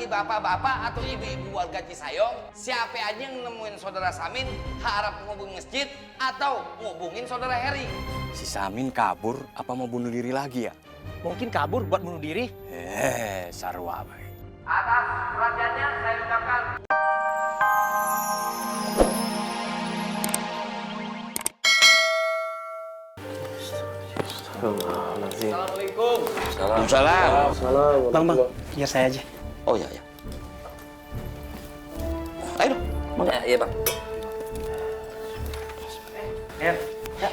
Bagi bapak-bapak atau ibu-ibu warga Cisayong, siapa aja yang nemuin saudara Samin, harap ngubungin masjid atau ngubungin saudara Heri. Si Samin kabur apa mau bunuh diri lagi ya? Mungkin kabur buat bunuh diri. Sarwa baik. Atas perhatiannya saya ucapkan. Assalamualaikum. Waalaikumsalam. Bang, biar saya aja. Oh iya, iya. Ayo, Bang. Iya, Bang. Ya,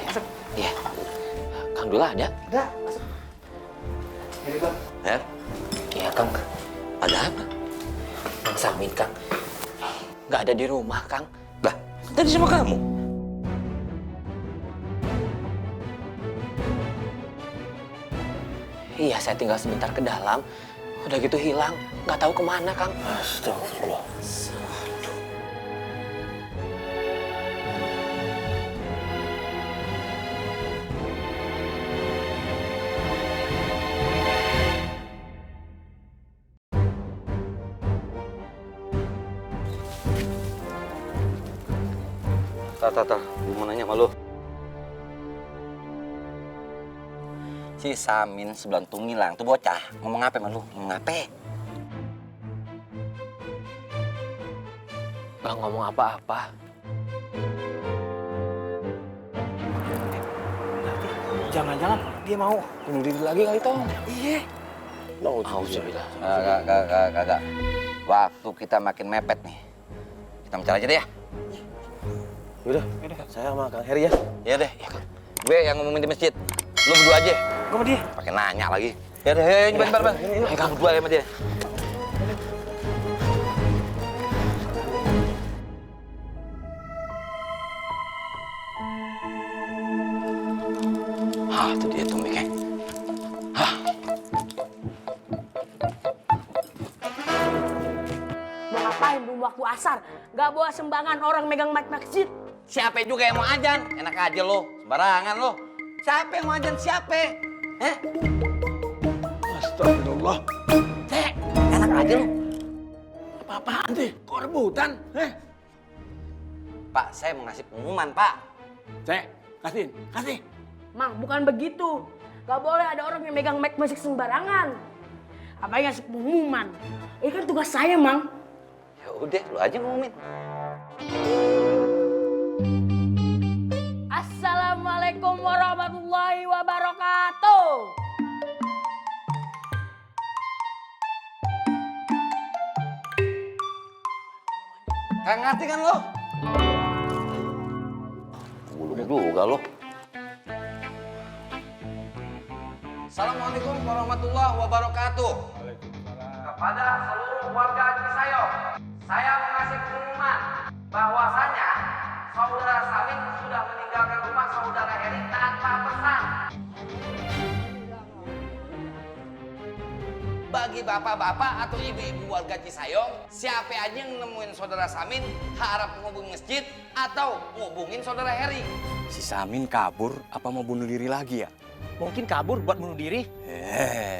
masuk. Iya. Kang Dula ada? Ada, masuk. Ini, Bang. Ya? Iya, Kang. Ada apa? Kang Samin, Kang. Nggak ada di rumah, Kang. Lah, tadi sama kamu. Iya, saya tinggal sebentar ke dalam. Udah gitu hilang. Nggak tahu kemana, Kang. Astagfirullah. Tata, gue mau nanya sama lu. Si Samin sebelah Tungilang tuh bocah ngomong apa sama lu? Ngomong apa? Nggak ngomong apa-apa. Jangan-jangan dia mau bunuh diri lagi kali, Tong. Iya. Alhamdulillah. Kagak. Waktu kita makin mepet nih. Kita bicara aja deh ya. Yaudah, saya sama Kang Heri ya. Iya deh. Ya, Kang. Gue yang ngomongin di masjid. Lu berdua aja. Gue sama dia. Pakai nanya lagi. Ya deh, nyebar, Bang. Ayo, Kang, berdua sama dia. Itu dia tuh Mike. Mau ngapain belum waktu asar? Gak boleh sembarangan orang megang mic masjid. Siapa juga yang mau ajan? Enak aja lo, sembarangan lo. Siapa yang mau ajan? Siapa? Astagfirullah. Enak aja lo. Apa-apaan sih? Kok rebutan? Pak, saya mau ngasih pengumuman, Pak. Kasih. Mang, bukan begitu. Gak boleh ada orang yang megang mic musik sembarangan. Apa yang ngasih pengumuman? Ini kan tugas saya, Mang. Ya udah, lu aja ngumumin. Assalamualaikum warahmatullahi wabarakatuh. Kagak ngerti kan lo? Gulung juga lo. Assalamualaikum warahmatullahi wabarakatuh. Kepada seluruh warga Cisayong, saya mengasih pengumuman bahwasanya saudara Samin sudah meninggalkan rumah saudara Heri tanpa pesan. Bagi bapak-bapak atau ibu-ibu warga Cisayong, siapa aja yang nemuin saudara Samin, harap ngubungin masjid atau ngubungin saudara Heri. Si Samin kabur apa mau bunuh diri lagi ya? Mungkin kabur buat bunuh diri.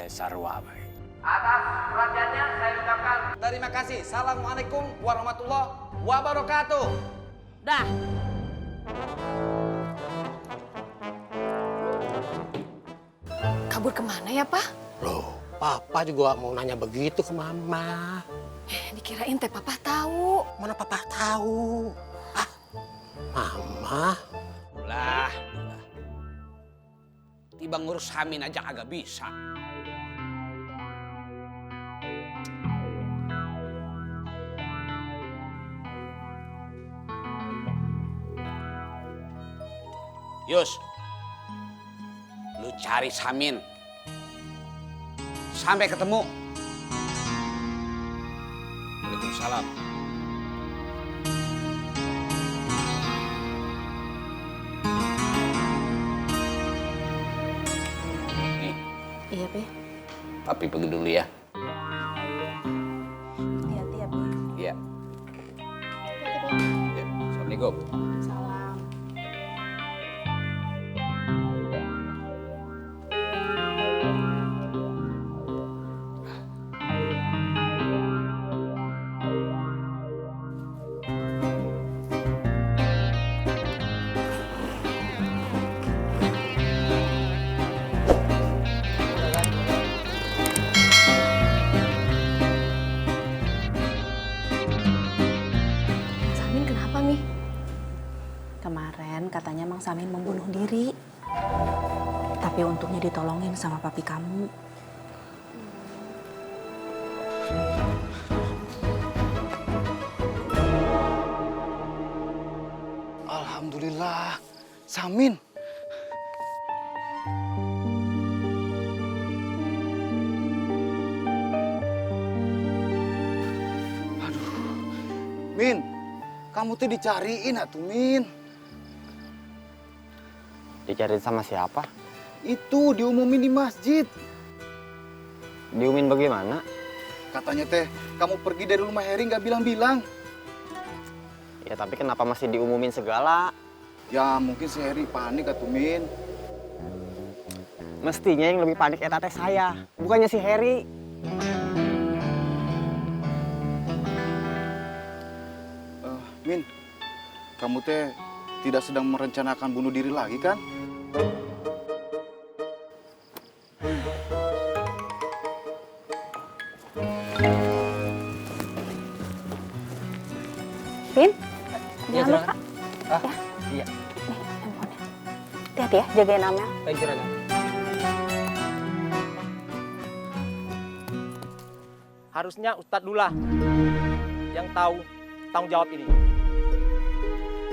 Sarwa baik. Atas perhatiannya saya ucapkan terima kasih. Assalamualaikum warahmatullahi wabarakatuh. Dah. Kabur kemana ya, Pak? Loh, Papa juga mau nanya begitu ke Mama. Dikirain teh Papa tahu. Mana Papa tahu? Mama. Lah. Tiba ngurus Samin aja kagak bisa. Yus, lu cari Samin. Sampai ketemu. Waalaikumsalam. Nih, Iya, Pe. papi pergi dulu ya. Hati-hati ya, Pe. Iya. Ya, Assalamualaikum. Salam. kemarin katanya Mang Samin membunuh diri. Tapi untungnya ditolongin sama papi kamu. Alhamdulillah, Samin. Min, kamu tuh dicariin atuh, Min. Dicariin sama siapa? Itu diumumin di masjid. Diumumin bagaimana? Katanya teh, kamu pergi dari rumah Heri nggak bilang-bilang. Ya tapi kenapa masih diumumin segala? Ya mungkin si Heri panik atuh, Min. Mestinya yang lebih panik eta teh saya, bukannya si Heri. Min, kamu teh tidak sedang merencanakan bunuh diri lagi kan? Pin, Iya, jangan silakan. lupa. Ah, iya. Nih, handphonenya. Hati-hati ya, jagain Amel. Baik, Juragan. Harusnya Ustadz Dullah yang tahu tanggung jawab ini.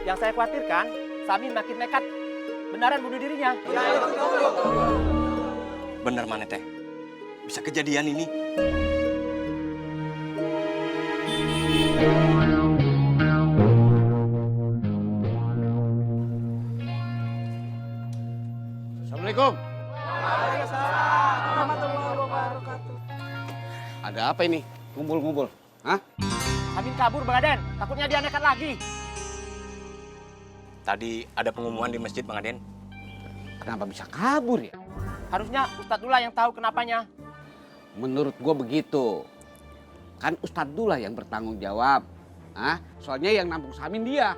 Yang saya khawatirkan, Samin makin nekat benaran bunuh dirinya. Bener mana teh? Bisa kejadian ini? Assalamualaikum. Ada apa ini? Ngumpul-ngumpul. Hah? Samin kabur, Bang Aden. Takutnya dia nekat lagi. Tadi ada pengumuman di masjid, Bang Aden. Kenapa bisa kabur ya? Harusnya Ustadz Dullah yang tahu kenapanya. Menurut gua begitu. Kan Ustadz Dullah yang bertanggung jawab. Hah? Soalnya yang nampung Samin dia.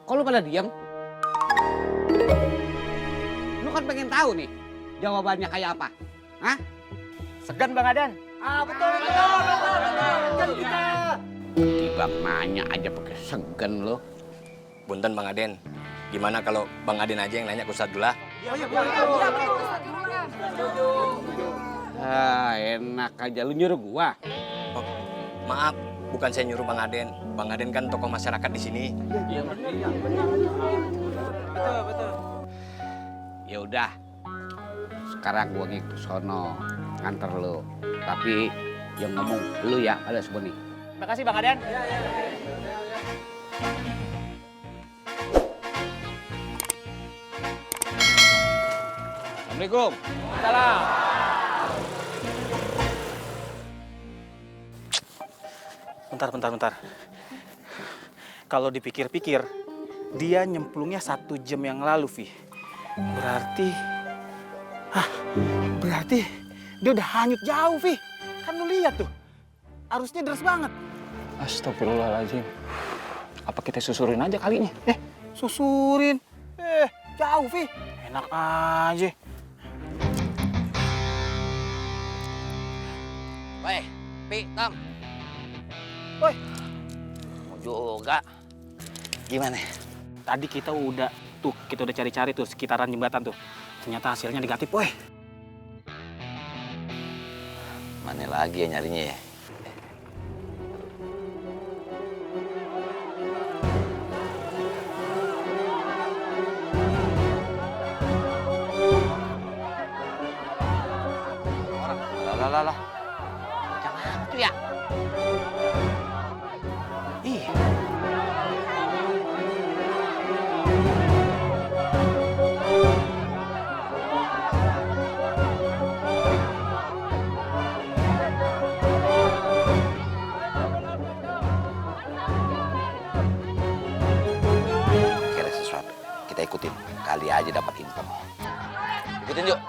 Kok lu pada diam? Lu kan pengen tahu nih jawabannya kayak apa? Hah? Segan, Bang Aden. Tiba nanya aja pakai segan lo. Punten Bang Aden. Gimana kalau Bang Aden aja yang nanya ke Ustadz Dullah? Enak aja lu nyuruh gua. Oh, maaf, bukan saya nyuruh Bang Aden. Bang Aden kan tokoh masyarakat di sini. Ya udah. Sekarang gua ngikut sono nganter lu. Tapi yang ngomong lu ya, ada seboni. Terima kasih, Bang Aden. Assalamualaikum. Salam. Bentar. Kalau dipikir-pikir, dia nyemplungnya 1 jam yang lalu, Vi. Berarti dia udah hanyut jauh, Vi. Kan lu lihat tuh, arusnya deras banget. Astagfirullahaladzim. Apa kita susurin aja kalinya? Susurin. Jauh, Vi. Enak aja. Weh, Pi, Tam. Woi. Mau juga. Gimana? Tadi kita udah cari-cari tuh sekitaran jembatan tuh. Ternyata hasilnya negatif, woi. Mana lagi ya nyarinya ya? Lah. Macam apa tuh ya? Iya. Kira sesuatu. Kita ikutin. Kali aja dapat info. Ikutin yuk.